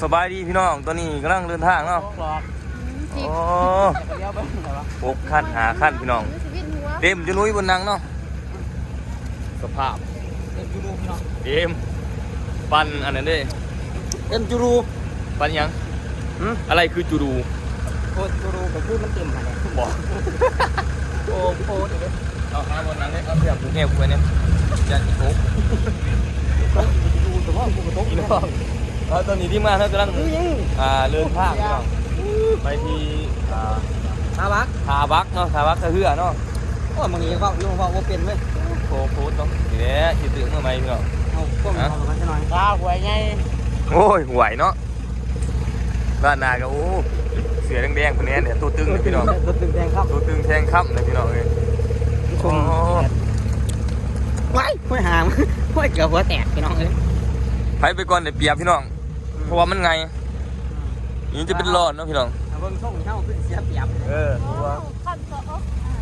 ສະບາຍດີພີ່ນ້ອງ ຕອນນີ້ກຳລັງເດີນທາງເນາະ. ໂອ້ ຫົກຄັນ ຫ້າຄັນພີ່ນ້ອງ ເຕັມຢູ່ ນຸ້ຍ ບົນນັ່ງເນາະ. ສະພາບເຕັມຢູ່ ເຕັມ ປັ່ນອັນນັ້ນເດ້ ເຕັມຈູຣູ ປັ່ນຫຍັງ? ຫຶ? ອະໄລຄືຈູຣູ? ໂອ້ ຈູຣູກໍຄືມັນເຕັມຫັ້ນແຫຼະ ບໍ່ ໂອ້ ໂອ້ ເອົາຫາບ່ອນນັ່ງເດ້ ເອົາເສື້ອຜູກແຮວກູໄວ້ແດ່ ຢ້ານອີໂກ ຢູ່ແຕ່ວ່າກູກໍຕົກ ພີ່ນ້ອງ. ເອົາ ຕອນນີ້ທີມງານເຮົາກຳລັງ ຄືຫຍັງ ອ່າ ເດີນທາງພີ່ນ້ອງ ໄປທີ່ ອ່າ ທ່າບັກ ທ່າບັກເນາະ ທ່າບັກທ່າເຮືອເນາະ. ໂອ້ຍ ມື້ນີ້ເວົ້າຢູ່ ເວົ້າບໍ່ເປັນເວີຍ ໂອ້ໂຫ ເນາະ ນີ້ແຫຼະ ຊິຕື່ມເມື່ອໃໝ່ພີ່ນ້ອງ. ເອົາ ພວກເຮົາກັນຈັກໜ່ອຍ ລາວຫ້ວຍໃຫຍ່ ໂອ້ຍ ຫ້ວຍເນາະ. ດ້ານໜ້າກໍ ໂອ້ ເສື້ອແດງໆ ເພິ່ນແນ່ ໂຕຕຶງເດ້ພີ່ນ້ອງ ໂຕຕຶງແທງຄຳ ໂຕຕຶງແທງຄຳເດ້ພີ່ນ້ອງເອີຍ. ໂອ້ ວ້າຍ ຫ້ວຍຫາມ ຫ້ວຍ ເກືອບຫົວແຕກພີ່ນ້ອງເອີຍ. ໃຜໄປກ່ອນໄດ້ປຽບພີ່ນ້ອງ ອືມ ເພາະວ່າມັນໃຫຍ່ ອືມ ນີ້ຈະເປັນລ້ອນເນາະພີ່ນ້ອງ. ເບິ່ງຊົງເຮົາຄືເສຍປຽບ ເອີ ເພາະວ່າ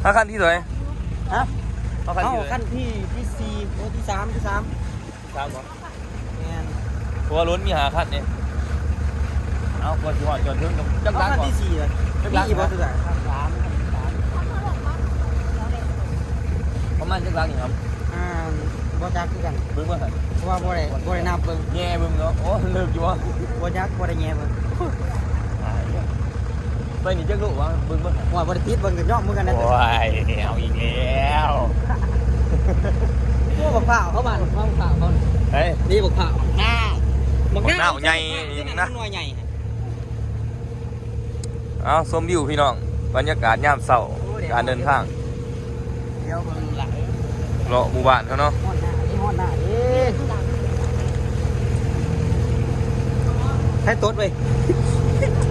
ເຮົາຄັນທີ່ເທົ່າໃດ? ຮະ? ເຮົາຄັນທີ່ເທົ່າໃດ? ເຮົາຄັນທີ ທີສີ່ ໂອ້ ທີສາມ ທີສາມ ທີສາມບໍ? ແມ່ນ ເພາະວ່າລົດມີຫ້າຄັນເດ້. ເອົາ ກ່ອນຊິຮອດຈອດເທິງກໍຈັກຫຼັກ ຄັນທີສີ່ ຈັກຫຼັກ ມີອີກບໍ່? ສາມ ສາມ ປະມານຈັກຫຼັກນີ້ຫຳ? ອ່າ ບໍ່ຈັກຄືກັນ ເບິ່ງເບິ່ງ ເພາະວ່າບໍ່ໄດ້ ບໍ່ໄດ້ນັບເບິ່ງ ແຍ່ເບິ່ງເນາະ. ໂອ້ ເລິກຢູ່ບໍ່? ບໍ່ຈັກ ບໍ່ໄດ້ແຍ່ເບິ່ງ. ໄປນີ້ຈັກໂລວະ ເບິ່ງເບິ່ງ ໂອ້ຍ ບໍ່ໄດ້ຕິດເບິ່ງ ກໍຍ້ອງເບິ່ງກັນນະ. ໂອ້ຍ ເອົາອີກແລ້ວ ໂອ້ ບັກພ້າວເຂົາບ້ານ ບັກພ້າວເຂົາ ເຮີ້ຍ ນີ້ບັກພ້າວ ບັກນາວ ບັກນາວໃຫຍ່ນະ ໜ່ວຍໃຫຍ່. ເອົາ ຊົມວິວພີ່ນ້ອງ ບັນຍາກາດຍາມເຊົ້າ ໂອ້ ແດດ ການເດີນທາງ ດຽວເບິ່ງຫຼັງ ເລາະໝູ່ບ້ານເຂົາເນາະ ຮອດໜ້າເດ້ ຮອດໜ້າເດ້ ໃຜຕົດເວີຍ.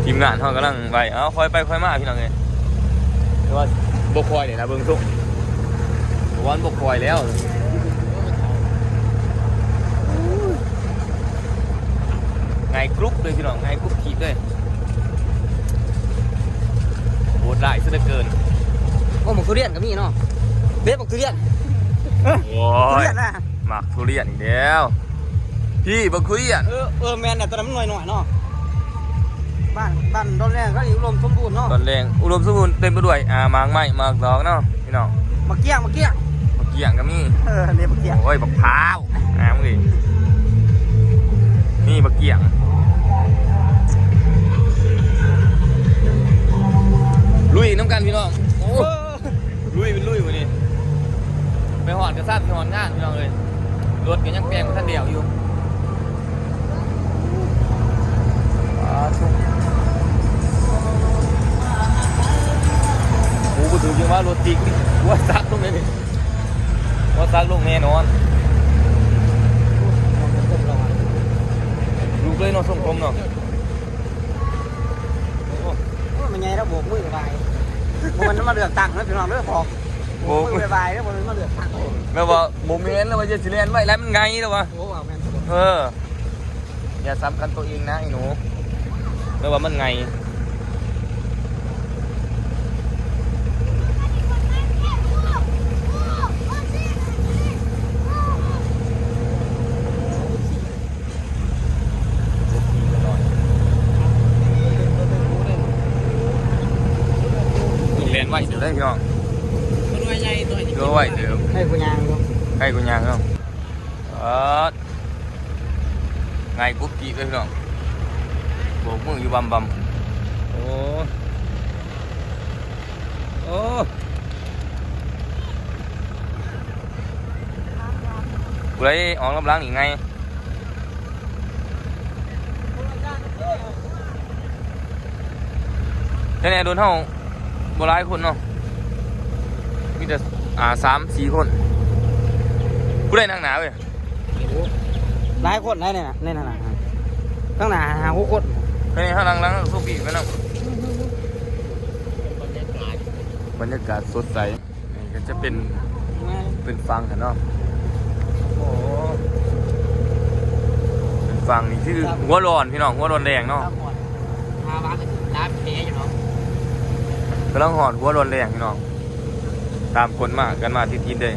ທີມງານເຮົາກຳລັງໄປ ເອົາ ຄ່ອຍໄປຄ່ອຍມາພີ່ນ້ອງເອີຍ ແຕ່ວ່າບໍ່ຄ່ອຍເດ້ລະ ເບິ່ງຊົງ ເພາະວ່າມັນບໍ່ຄ່ອຍແລ້ວ. ຫງາຍກຣຸບເລີຍພີ່ນ້ອງ ຫງາຍກຣຸບຂີດເລີຍ ໂຫດຮ້າຍເສຍເຫຼືອເກີນ. ໂອ້ ໝາກທຸລຽນກໍມີເນາະ ເດັດໝາກທຸລຽນ. ໂອ້ຍ ທຸລຽນນະ ໝາກທຸລຽນອີກແລ້ວ ພີ່ ບັກທຸລຽນ. ເອີ ເອີ ແມ່ນແຫຼະ ຕອນນັ້ນມັນໜ້ອຍໆເນາະ. ບ້ານ ບ້ານດອນແລງກໍອຸດົມສົມບູນເນາະ ດອນແລງອຸດົມສົມບູນ ເຕັມໄປດ້ວຍ ອ່າ ໝາກໄມ້ ໝາກດອກເນາະ ພີ່ນ້ອງ. ໝາກກ້ຽງ ໝາກກ້ຽງ ໝາກກ້ຽງກໍມີ. ເອີ ນີ້ໝາກກ້ຽງ ໂອ້ຍ ບັກພ້າວ ອ່າ ນີ້ບັກກ້ຽງ. ລຸຍນຳກັນພີ່ນ້ອງ ໂອ້ ເອີ ລຸຍເປັນລຸຍມື້ນີ້ ໄປຮອດກໍຊ້າຊິຮອດງານພີ່ນ້ອງເອີຍ ລົດກໍຍັງແປງບໍ່ທັນແລ້ວຢູ່. ໂອ້ ບໍ່ຖືກຈັ່ງວ່າລົດຕິດນີ້ ຫົວສັກລົງເລີຍນີ້ ຫົວສັກລົງແນ່ນອນ. ລູກເລີຍເນາະ ຊົງຜົມເນາະ. ໂອ້ ໂອ້ ແມ່ໃຫຍ່ລາວໂບກມືບາຍ ບໍ່ແມ່ນມາເລືອກຕັ້ງເດີພີ່ນ້ອງເດີ ບອກ ໂບກມືບາຍເດີ ບໍ່ແມ່ນມາເລືອກຕັ້ງ. ແບບວ່າບໍ່ແມ່ນແລ້ວວ່າຈະຊິແລ່ນໄວ ແລ່ນມັນໄງແລ້ວວ່າ. ໂອ້ ເອົາແມ່ນ ເອີ ຢ່າສຳຄັນຕົວເອງນະໄອ້ໜູ ແບບວ່າມັນໄງ. ແລ່ນໄວເຕີບເດ້ພີ່ນ້ອງ ຕົວໃຫຍ່ ຕົວໃຫຍ່ ຕົວໄວເຕີບ ໃຫ້ກູຍ່າງເນາະ ໃຫ້ກູຍ່າງເນາະ. ເອີ ໄງກຸບກິບເລີຍພີ່ນ້ອງ ໂບກມືຢູ່ບຳໆ. ໂອ້ ໂອ້ ຜູ້ໃດອອກນຳຫຼັງນີ້ໄງ ແຕ່ແນ່ ລົດເຮົາບໍ່ຫຼາຍຄົນເນາະ ມີແຕ່ ອ່າ ສາມສີ່ຄົນ. ຜູ້ໃດນັ່ງໜ້າເວີຍ? ໂອ້ ຫຼາຍຄົນໃດ໋ໃນນັ້ນນະ ໃນນັ້ນນະ ຂ້າງໜ້າຫ້າຫົກຄົນ. ໃນເຮົານັ່ງຫຼັງໂຊກດີໄປນຳ. ບັນຍາກາດ ບັນຍາກາດສົດໃສ. ນີ້ກໍຈະເປັນ ເປັນຝັ່ງຫັ້ນເນາະ. ໂອ້ ເປັນຝັ່ງນີ້ຄືຫົວຮ້ອນພີ່ນ້ອງ ຫົວຮ້ອນແລງເນາະ. ກຳລັງຮອດຫົວຮ້ອນແລງພີ່ນ້ອງ ຕາມຄົນມາກັນມາຕິດໆເດ້.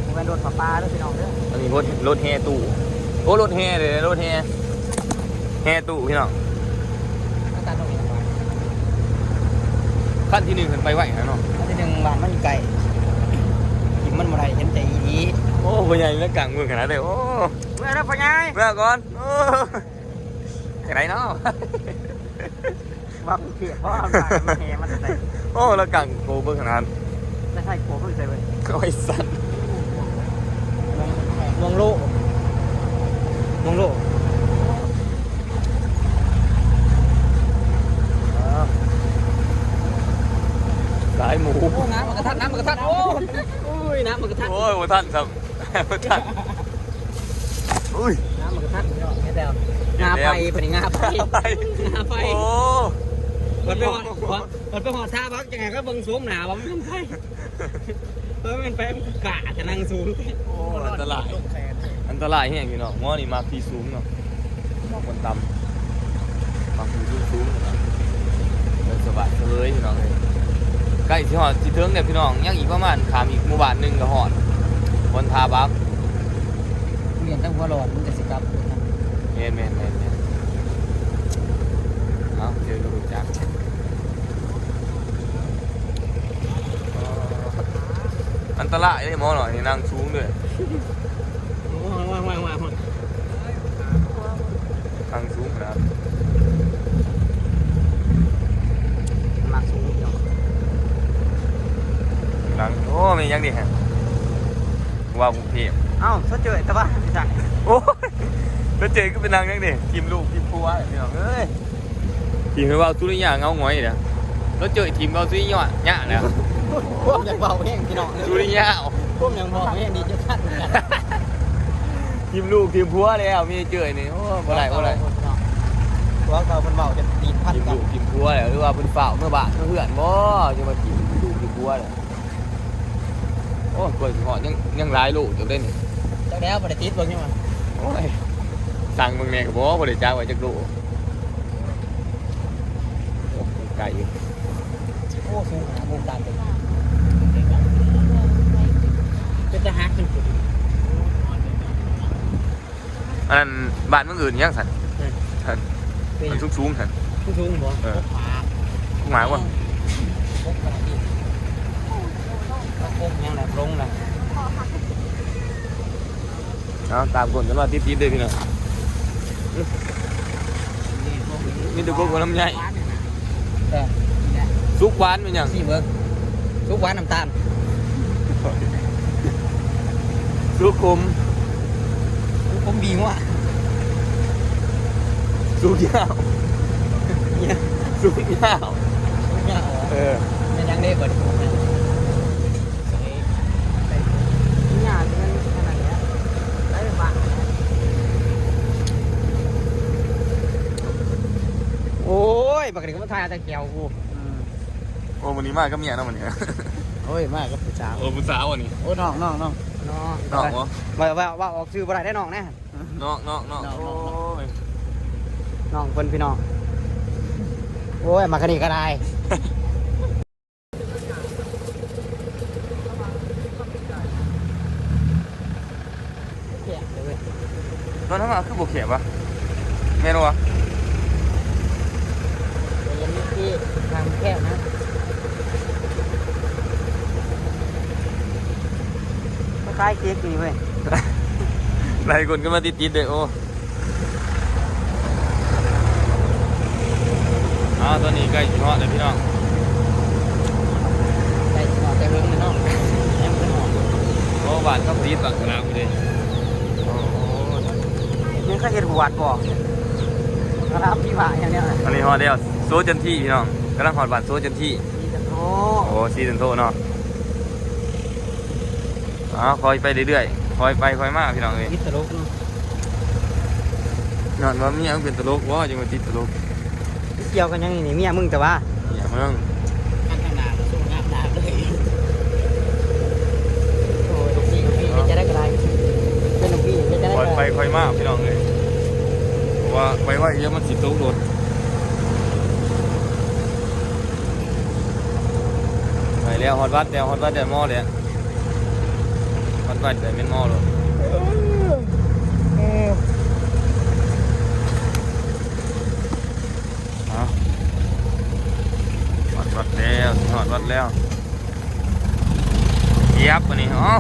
ບໍ່ແມ່ນລົດປະປາເດີພີ່ນ້ອງເດີ ອັນນີ້ລົດ ລົດແຫ່ຕູ້ ໂອ້ ລົດແຫ່ເດ້ ລົດແຫ່. ແຫ່ຕູ້ພີ່ນ້ອງ ມາຕັດອອກນີ້ລະ ຄັນທີໜຶ່ງເພິ່ນໄປໄວຫັ້ນເນາະ ຄັນທີໜຶ່ງບ້ານມັນຢູ່ໄກ ຖິ້ມມັນບໍ່ໄດ້ ເຫັນໃຈອີ່ຫຼີ ໂອ້ ພໍ່ໃຫຍ່ລະກັງເບິ່ງຂະໜາດເດ້ ໂອ້ ເມືອເດີພໍ່ໃຫຍ່ ເມືອກ່ອນ ໂອ້ ຈັ່ງໃດເນາະ ວ່າກຸງເທບບໍ່ ມັນແຫ່ມາແຕ່ໃສ ໂອ້ ລະກັງໂກເບິ່ງຂະໜາດ ແລ້ວໃສ່ໂກເບິ່ງໃສ່ເວີຍ ໂອ້ຍ ສັດ ມອງໂລ ມອງໂລ ສາຍໝູ ໂອ້ ນ້ຳມັນກະທັນ ນ້ຳມັນກະທັນ ໂອ້ຍ ໂອ້ຍ ນ້ຳມັນກະທັນ ໂອ້ຍ ບໍ່ທັນຊ້ຳ ບໍ່ທັນ ອຸ້ຍ ນ້ຳມັນກະທັນເນາະ ແມ່ນແລ້ວ ງາໄຟ ບາດນີ້ງາໄຟ ງາໄຟ ງາໄຟ ໂອ້ ບັດໄປຮອດ ບັດໄປຮອດທ່າບັກ ຈັ່ງໃດກະເບິ່ງໂສມໜ້າວ່າມັນເປັນໃຜ ເອີ ແມ່ນໄປ ມັນກະຈະນັ່ງສູງ ໂອ້ ອັນຕະລາຍ ອັນຕະລາຍແຮງພີ່ນ້ອງ ໝໍນີ້ມັກທີ່ສູງເນາະ ໝໍຄົນຕ່ຳ ມັກທີ່ສູງໆ ເປັນສະບາຍສະເຫວີຍພີ່ນ້ອງເອີຍ ໃກ້ຊິຮອດຊິເຖິງແລ້ວພີ່ນ້ອງ ຍັງອີກປະມານ ຂ້າມອີກໝູ່ບ້ານໜຶ່ງກະຮອດ ບ່ອນທ່າບັກ ໂຮງຮຽນທາງຫົວຫຼອດ ມັນກະຊິກັບ ແມ່ນໆໆໆ ເອົາ ເຈີກັນຮູ້ຈັກ ອັນຕະລາຍເດ້ໝໍເນາະ ນີ້ນັ່ງສູງເດີ ນັ່ງສູງນະ ມັກສູງເນາະ ນັ່ງ ໂອ້ ແມ່ນຫຍັງນີ້ຫະ ວ່າກຸງເທບ ເອົ້າ ສະເຈີຍຕະບານ ໂອ້ຍ ສະເຈີຍຄືໄປນັ່ງຫຍັງນີ້ ຖິ້ມລູກຖິ້ມຜົວ ພີ່ນ້ອງເອີຍ. ທີ່ເຫັນວ່າສຸລິຍາເງົາຫງອຍເດ້ ລາວເຈີຍຖິ້ມເອົາສຸລິຍາຍະແລ້ວ ພວກຢາກເວົ້າແຮງພີ່ນ້ອງ ສຸລິຍາ ພວກຢາກເວົ້າແຮງດີຈັກຄັນ ຖິ້ມລູກຖິ້ມຜົວແລ້ວ ມີເຈີຍນີ້ ໂອ້ ບໍ່ໄດ້ ບໍ່ໄດ້ ພວກເຂົາເພິ່ນເວົ້າຈົນຕີນພັນກັນ ຖິ້ມລູກຖິ້ມຜົວແລ້ວ ຫຼືວ່າເພິ່ນຟ້າວເມືອບ້ານເມືອເຮືອນບໍ່ ຈະມາຖິ້ມລູກຖິ້ມຜົວແລ້ວ ໂອ້ ກວ່າຊິຮອດ ຍັງ ຍັງຫຼາຍໂລຢູ່ເດ້ນີ້ ຈັກແລ້ວ ບໍ່ໄດ້ຕິດເບິ່ງຍັງວ່າ ໂອ້ຍ ສັ່ງເບິ່ງແດ່ກະບໍ່ ບໍ່ໄດ້ຈັກວ່າຈັກໂລ. ໂອ້ ໄກຢູ່ ໂອ້ ສູງຂະໜາດ ໂອ້ ຕາຍເປັນ ເປັນຕາຮັກຂຶ້ນພຸ້ນ ອັນນັ້ນ ບ້ານເມືອງອື່ນຫຍັງຊັ້ນ ເອີ ອັນ ເປັນ ອັນສູງໆຊັ້ນ ສູງໆບໍ່ ເອີ ກົກໝາ ກົກໝາບໍ່ ກົກໝາອີກ ກົກຫຍັງລະ ຫຼົງລະ. ເອົາ ຕາມກົນກັນມາຕິດໆເດີພີ່ນ້ອງ ມີແຕ່ກົກກັບລຳໄຍ ເອີ ສຸກຫວານແມ່ນຫຍັງ ຊິເບິ່ງ ສຸກຫວານນ້ຳຕານ ສຸກຂົມ ສຸກຂົມບີຫົວ ສຸກຍາວ ຫຍັງ ສຸກຍາວ ສຸກຍາວ ເອີ ແມ່ນຫຍັງເດບັດນີ້ ຍາວແມ່ນຂະໜາດນີ້ ໄດ້ບາດ ໂອ້ຍ ບັກນີ້ກະມາຖ່າຍແຕ່ແກ້ວກູ ອືມ ໂອ້ ມື້ນີ້ມາກັບເມຍເນາະມື້ນີ້ ໂອ້ຍ ມາກັບຜູ້ສາວ ໂອ້ ຜູ້ສາວມື້ນີ້ ໂອ້ ນ້ອງ ນ້ອງ ນ້ອງ ນ້ອງ ນ້ອງບໍ່ ວ່າ ວ່າ ວ່າອອກຊື່ບໍ່ໄດ້ເດ້ນ້ອງນະ ນ້ອງ ນ້ອງ ນ້ອງ ໂອ້ຍ ນ້ອງເພິ່ນພີ່ນ້ອງ ໂອ້ຍ ມາຄັນນີ້ກະໄດ້. ແຄບເລີຍເວີຍ ຕອນທາງມາຄືບໍ່ແຄບວະ ແມ່ນບໍ່ວະ ແຕ່ຍັງມີທີ່ທາງແຄບນະ ຄ້າຍໆເກັກນີ້ເວີຍ ຫຼາຍຄົນກະມາຕິດໆເດີ ໂອ້. ອ້າວ ຕອນນີ້ໃກ້ຊິຮອດແລ້ວພີ່ນ້ອງ ໃກ້ຊິຮອດແຕ່ເຫິງແລ້ວເນາະ ຍັງບໍ່ຮອດ ໂອ້ ບ້ານຄຳຕິດບັກສະລາມເດ້ ໂອ້ ຍັງເຄີຍເຫັນຫວດບໍ່ ສະລາມທີ່ວ່າຢ່າງດຽວ ອັນນີ້ຮອດແລ້ວ ໂຊຈັນທີພີ່ນ້ອງ ກຳລັງຮອດບ້ານໂຊຈັນທີ ໂອ້ ໂອ້ ຊີຈັນໂທເນາະ. ອ້າວ ຄ່ອຍໄປເລື້ອຍໆ ຄ່ອຍໄປຄ່ອຍມາພີ່ນ້ອງເອີຍ ຕິດຕະຫຼົກເນາະ ຍ້ອນວ່າເມຍມຶງເປັນຕະຫຼົກບໍ ຈຶ່ງວ່າຕິດຕະຫຼົກ ກ່ຽວກັນຫຍັງນີ້ ເມຍມຶງແຕ່ວ່າ ເມຍມຶງ ຄັນທາງໜ້າກະສົ່ງງາມຕາມເລີຍ ໂອ້ຍ ລູກພີ່ ລູກພີ່ ເຮັດຈັ່ງໃດກະໄດ້ ເປັນລູກພີ່ ເຮັດຈັ່ງໃດກະໄດ້ ຄ່ອຍໄປຄ່ອຍມາພີ່ນ້ອງເອີຍ ເພາະວ່າໄປໄວດຽວມັນຊິຕົກລົດ. ໄປແລ້ວ ຮອດວັດແລ້ວ ຮອດວັດແລ້ວ ໝໍແລ້ວ ຮອດວັດແລ້ວແມ່ນໝໍໂລດ ເອີ ເອີ. ຮອດແລ້ວ ຢຽບບາດນີ້ ເອົາ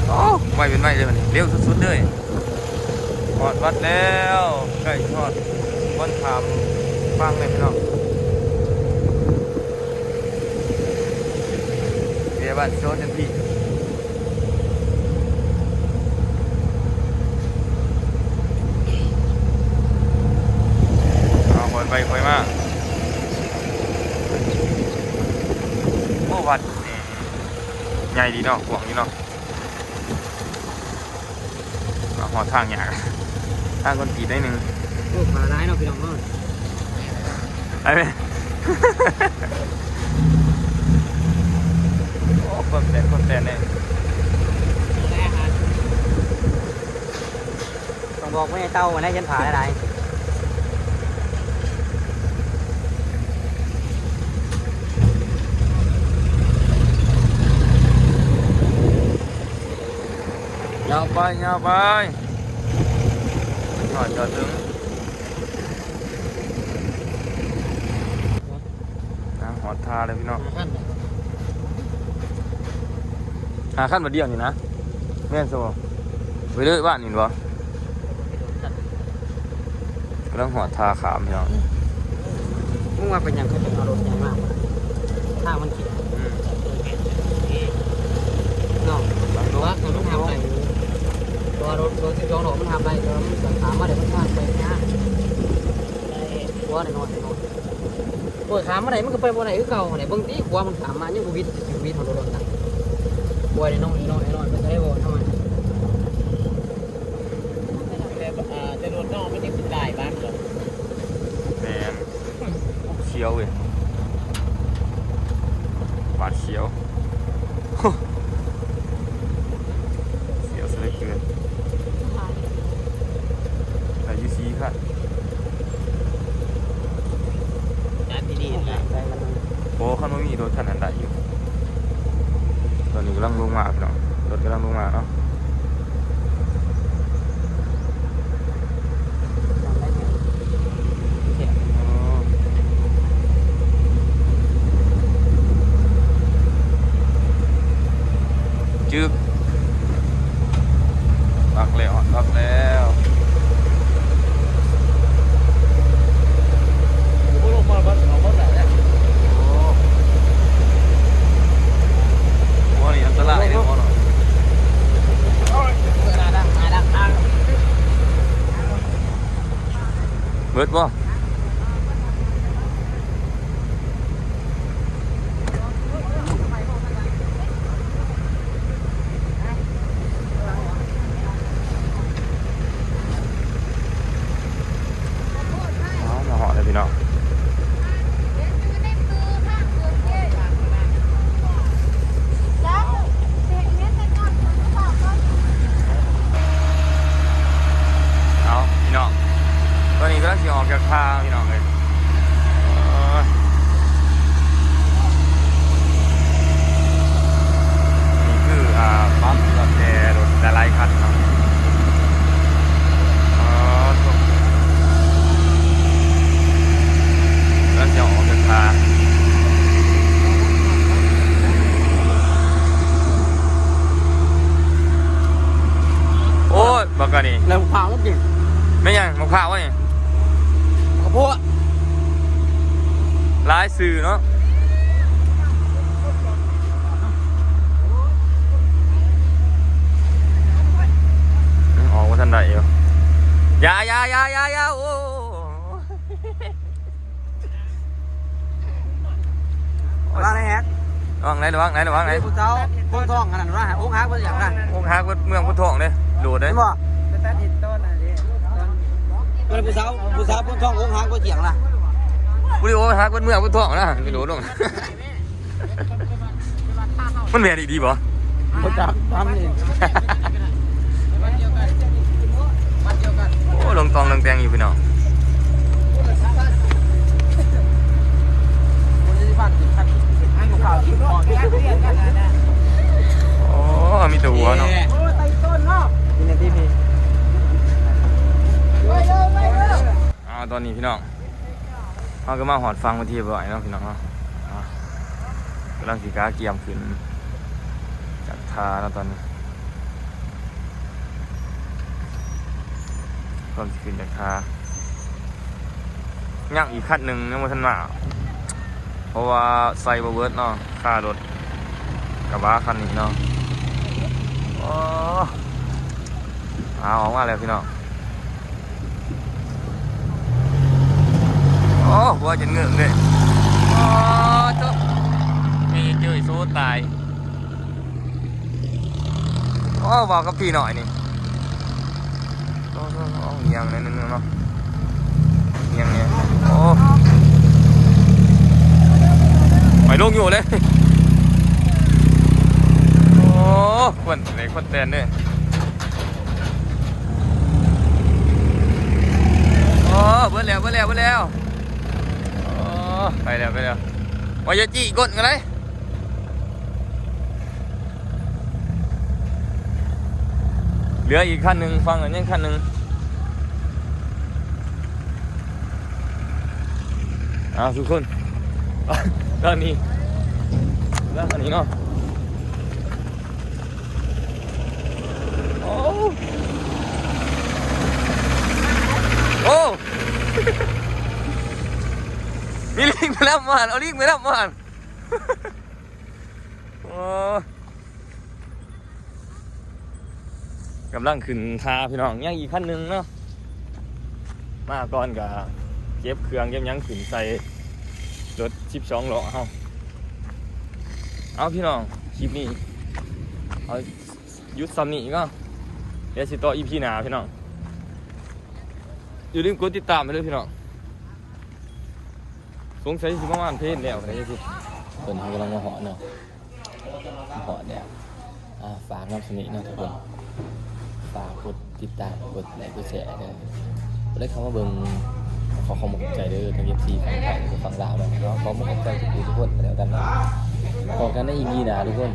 ໂອ້ ໄວເປັນໄວເລີຍບາດນີ້ ເລັວສຸດໆເລີຍ. ຮອດວັດແລ້ວ ໃກ້ຮອດບ່ອນຂ້າມຝັ່ງແລ້ວພີ່ນ້ອງ ແວະບ້ານໂຊນຈັ່ງຊີ້ ເອົາ ຄ່ອຍໄປຄ່ອຍມາ. ໂອ້ ວັດນີ້ໃຫຍ່ດີເນາະ ກວ້າງດີເນາະ. ມາຮອດທາງຍາກ ທາງຄອນກຣີດໜ້ອຍໜຶ່ງ. ໂອ້ ຜາຫຼາຍເນາະພີ່ນ້ອງເນາະ ໄປເວີ້ຍ. ໂອ້ ຄວາມແຕກ ຄວາມແຕກເດ້ ຕ້ອງບອກແມ່ເຕົ່າໄວ້ນະ ຢ້ານຜາຫຼາຍໆ. ຍາວໄປ ຍາວໄປ ຮອດຈອດເຖິງ ທາງຮອດທ່າແລ້ວພີ່ນ້ອງ. ຫ້າຄັນ ຫ້າຄັນບາດດຽວນີ້ນະ ແມ່ນຊະບໍ່? ໄປເລີຍບ້ານນີ້ບໍ່? ກຳລັງຮອດທ່າຂ້າມພີ່ນ້ອງ. ມຶງວ່າເປັນຫຍັງເຂົາຈຶ່ງເອົາລົດໃຫຍ່ມາ ທາງມັນເຂດ ອືມ ເນາະ ວ່າເຂົາມັນຮັບໄດ້ ເພາະວ່າລົດ ລົດສິບສອງລໍ້ມັນຮັບໄດ້ ແຕ່ວ່າມັນຂ້າມມາໄດ້ ມັນທາງໄປຍາກ ໄດ້ຫົວໜ້ອຍໆ. ໂອ້ຍ ຂ້າມມາໄດ້ມັນກໍໄປບໍ່ໄດ້ຄືເກົ່າຫັ້ນແຫຼະ ເບິ່ງຕິ ຂົວມັນຂ້າມມາຍັງບໍ່ວິດ ຊິວິດເຮົາໂດນນະ ຂົວນ້ອຍໆ ນ້ອຍໆ ມັນກໍໄດ້ບໍ່ທຳມະດາ ແຕ່ ອ່າ ແຕ່ລົດເນາະ ມັນຍັງຊິຕາຍບ້ານເນາະ. ແມ່ນ ໂອ້ ສຽວເວີ້ຍ ຫວາດສຽວ ສຽວເສຍເຫຼືອເກີນ ໄດ້ຢູ່ສີ່ຄັນ. ໂອ້ ຄັນບໍ່ມີລົດຄັນນັ້ນໄດ້ຢູ່. ຕອນນີ້ກຳລັງລົງມາພີ່ນ້ອງ ລົດກຳລັງລົງມາເນາະ. ອໍ ຈຶກ ປັກແລ້ວ ປັກແລ້ວ. ໂອ້ ລົງມາບັດເອົາມາໃສ່ແລ້ວ. ໂອ້ ໂອ້ ອັນນີ້ອັນຕະລາຍເດ້ ໂອ້ ເນາະ. ເບິດບໍ່? ເອົາ ມາຮອດແລ້ວພີ່ນ້ອງ. ເອົາພີ່ນ້ອງ ຕອນນີ້ກຳລັງຊິອອກຈາກທ່າພີ່ນ້ອງເອີຍ. ເອີ ນີ້ຄື ອ່າ ປ້ຳລົດແຕ່ລົດຫຼາຍໆຄັນເນາະ. ອໍ ໂທ້ ກຳລັງຈະອອກເດີນທາງ. ໂອ້ຍ ບັກອັນນີ້ ແລ້ວພາມາກິນ ແມ່ນຫຍັງ? ໝາກພ້າວນີ້? ຂ້າວໂພດ ຫຼາຍຊື່ເນາະ. ອອກບໍ່ທັນໄດ້ຢູ່. ຢ່າ ຢ່າ ຢ່າ ຢ່າ ຢ່າ ໂອ້ ລະແຮກ ລະວັງໄດ໋ ລະວັງໄດ໋ ລະວັງໄດ໋. ຜູ້ສາວຄົນທ້ອງອັນນັ້ນວ່າ ອົກຫັກເບິດຢ່າງນະ ອົກຫັກເບິດເມືອງໂພນທອງເດ້ ໂດດເດ້. ເຫັນບໍ່? ເປັນຜູ້ສາວ ຜູ້ສາວໂພນທອງອົກຫັກເບິດຢ່າງນະ. ຜູ້ທີ່ອົກຫັກເບິດເມືອງໂພນທອງນະ ກະໂດດລົງ. ມັນແມ່ນອີ່ຫຼີບໍ່? ບໍ່ຈັກ ຖາມນີ້. ໂອ້ ລົງຕອງລົງແຕງຢູ່ພີ່ນ້ອງ. ໂອ້ ມີແຕ່ຫົວເນາະ. ໂອ້ ໄຕ່ຕົ້ນເນາະ ຢູ່ໃນທີ່ນີ້. ຕອນນີ້ພີ່ນ້ອງ ເຮົາກໍມາຮອດຝັ່ງເປັນທີ່ຮຽບຮ້ອຍເນາະພີ່ນ້ອງເນາະ. ອ່າ ກຳລັງຊິກະກຽມຂຶ້ນຈາກທ່າເນາະຕອນນີ້ ກຳລັງຊິຂຶ້ນຈາກທ່າ. ຍັງອີກຄັນໜຶ່ງຍັງບໍ່ທັນມາ ເພາະວ່າໃສ່ບໍ່ເບິດເນາະ ຄ່າລົດກະບະຄັນນີ້ເນາະ. ໂອ້ ອາ ອອກມາແລ້ວພີ່ນ້ອງ. ໂອ້ ຫົວຈົນເງີ້ອງເດ້. ໂອ້ ໂທ້ ແມ່ເຈ້ຍ ໂຊຕາຍ. ໂອ້ ເວົ້າກັບພີ່ນ້ອຍນີ້. ໂອ້ ໂອ້ ໂອ້ ຫຍັງແດ່ໜຶ່ງເນາະ ຫຍັງແດ່. ໂອ້ ໄປລົງຢູ່ເດ້. ໂອ້ ຄົນເດ້ ຄົນແຕ່ນເດ້. ໂອ້ ເບິດແລ້ວ ເບິດແລ້ວ ເບິດແລ້ວ. ໂອ້ ໄປແລ້ວ ໄປແລ້ວ. ວ່າຢ່າຈີ້ກົ້ນກັນເລີຍ. ເຫຼືອອີກຄັນໜຶ່ງ ຝັ່ງນັ້ນຍັງຄັນໜຶ່ງ. ອ້າວ ທຸກຄົນ ຕອນນີ້ເຫຼືອຄັນນີ້ເນາະ. ໂອ້ ໂອ້ ມີລີ້ງໄປນຳໝານ ເອົາລີ້ງໄປນຳໝານ. ໂອ້ ກຳລັງຂຶ້ນທ່າພີ່ນ້ອງ ຍັງອີກຄັນໜຶ່ງເນາະ. ມາກ່ອນກະເກັບເຄື່ອງເກັບຫຍັງຂຶ້ນໃສ່ລົດສິບສອງລໍ້ເຮົາ. ເອົາພີ່ນ້ອງ ຄລິບນີ້ເອົາຢຸດຊ່ຳນີ້ເນາະ ດຽວຊິຕໍ່ອີພີໜ້າພີ່ນ້ອງ. ຢ່າລືມກົດຕິດຕາມໄປເດີພີ່ນ້ອງ. ສົງໄສຊິປະມານເພນແລ້ວ ຕອນນີ້ເຮົາກຳລັງມາຮອດເນາະ ມາຮອດແລ້ວ. ອ່າ ຝາກນຳສ່ຳນີ້ເນາະທຸກຄົນ ຝາກກົດຕິດຕາມ ກົດໄລ ກົດແຊເດີ. ຜູ້ໃດເຂົ້າມາເບິ່ງ ຂໍຂອບໃຈເດີ ທັງເອັຟຊີຝັ່ງໄທ ແລະ ຝັ່ງລາວນຳເນາະ. ຂໍຂອບໃຈທຸກຜູ້ທຸກຄົນກໍແລ້ວກັນເນາະ. ພໍ້ກັນໃນອີພີໜ້າທຸກຄົນ.